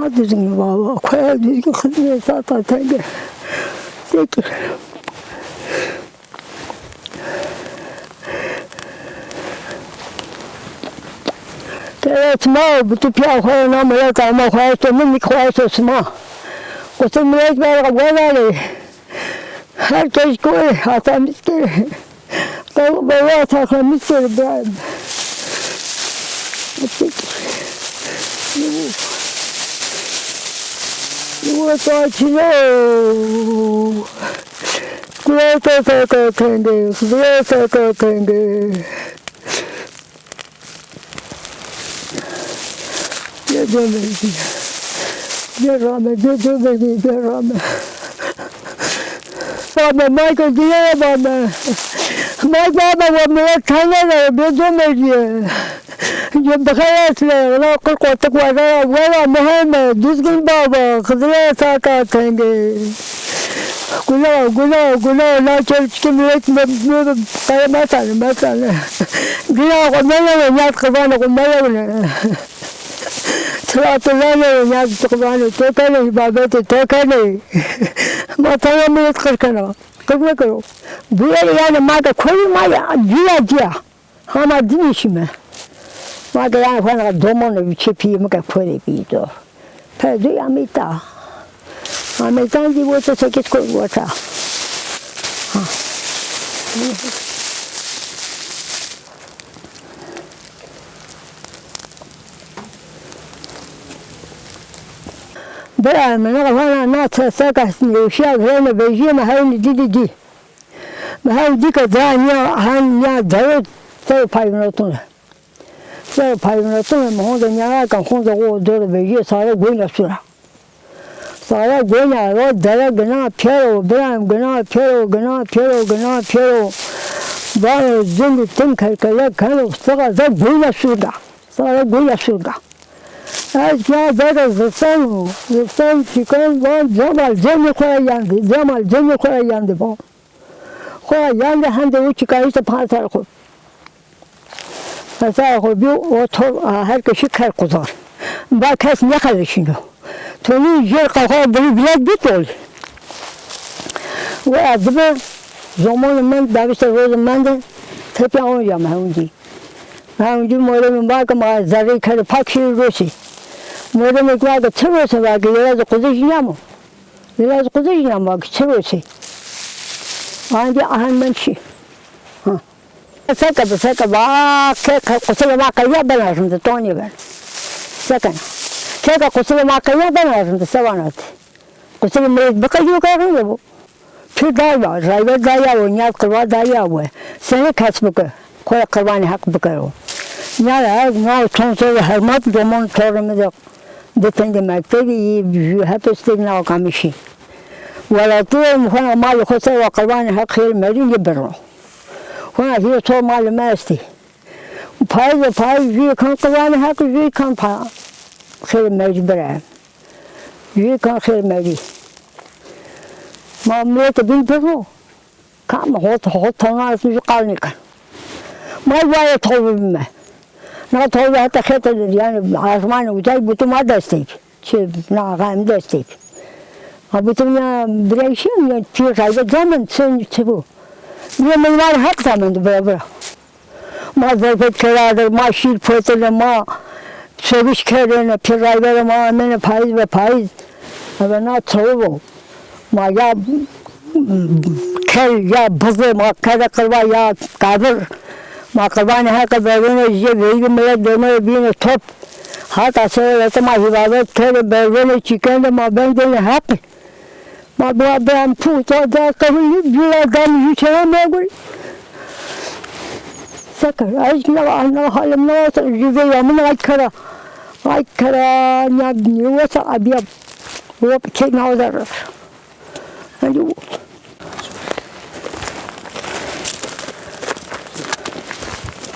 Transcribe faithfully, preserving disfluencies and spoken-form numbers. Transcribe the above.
Düzgün baba, koya düzgün xizmet sata tenge. Peki. Tera sima, bu tu piya xo na millet ama xo esto, min mik xo esto sima. Kutu millet ber gwenare. Herkes koy, hata miskeri. Baba, baba, hata miskeri İbrahim. Yuva taçino. Kula ta ta ta tenge, kula ta ta tenge. Gel dönmedi. Gel rağmen, gel dönmedi, gel rağmen. Rağmen, Michael diye rağmen. Michael baba, bu millet tanrı, gel dönmedi. Bixeyret ve, wela qirq otik were, wela muheme, Duzgin baba, Xizire saka tenge. Guna, guna, guna, na çev çiki millet me, me, me, me, me, me, me. Gina xo mele ve, niyaz qirbanê xo mele ve. Sıratullah ne ve, niyaz qirbanê to kenê, ibadetê to kenê. Ma tena millet qir kena. Qir mekero. Bu yeri yani ma ke koyu ma ya, ciya ciya. Hama dînê şîme. Ma ke yanî fena domon bi çê pîyê mi ke korê bî do. Perdû ya meyta. Ha meytan dî wota sekit koy wota. Ha. Bira mi na fena na te seka nêwşîya virêne vejîye mi hewnî dî dî dî. Mi hew dî ke dira nîya hen nîya dewe ser payvinotune. Ser payvinotune mi honde nîya ken honde o dore vejîye sare goyna sura. Sare goyna ro dere gina pêro, birayim gina pêro, gina pêro, gina pêro. Vano zindî tim kerkele keno, sika de goyna surga. Sare goyna surga. Ez ya dere zistan, zistan çikan van cemal cemî xo ra yandî, cemal cemî xo ra yandî van. Xora yandê hendê û çikayîşê panser xo. Panser xo bîyo, o to, a, her keşî ker quzar. Ba kes nêqelişîno. Tonî jêr qexa girî vilet bî tolî. Wera dibi, zomonê mend, davîşte rozê mendê, tepîya onca mi hewn dî. Mi hewn dî, morê mi va ke ma zerrî kerdî pak şîrî rosî. Morê mi va ke çi rosî, va ke yewazî quzişî nîyamo. Biraz quzişî nîyamo, va ke çi rosî. Ancî ahan mend şî. Ha. Seke bi seke va, ke, ke qusilê ma qeyîya bena rinde, tonî ben. Sekena. Ke, ke qusilê ma qeyîya bena rinde, se vana ti. Qusilê millet biqeyîyo ke rinde bo. Pîr daya, rayber daya wo, nîyaz qirwa daya wo. Senê kes bike, xo rê qirwanê Heq bikero. Nîya ra ez nao çond serrî hermat domon torê mi de. Di tengê mektebî yî, jû hepestêk nao kamî şî. Welatî mi xona malê xo ser wa qirwanê Heq xêr merî nêbirno. Xona hîrê to malê mi estî. Payîz ve payîz jûyê kan qirwanê Heq, jûyê kan pa-, xêr merî bire. Jûyê kan xêr merî. Ma miletê bîn birno. Kam hot, hot tona ez jû qal nêken. May waye tolbi bime. Na tolbi heta xete, yanî azmanê ucay butu ma destê bi. Çi na axayê mi destê bi. Ha butu ya birey şî, ya pîr raybe camend, çi, çi bu. Bire meymanê Heq camend bira bira. Ma zerfet keradir, ma şîr potine, ma soviş kerine, pîr rayberê ma amene payîz ve payîz. Eve na çewib o. Ma ya kel ya bize, ma kede qirwa ya kavir. Ma qirwanê Heqî verêne jê veyvî milet deme bîne top. Hata sewelete ma hîvavet kerde, bervene çîkende ma bendêne Heqî. Ma bira bira puta da kavir bira dam yutena ma guri. Sakar, ay na, na halim na, jüve ya min ay kara. Ay kara, ya niye wasa abiya. Wop ke na da. Hani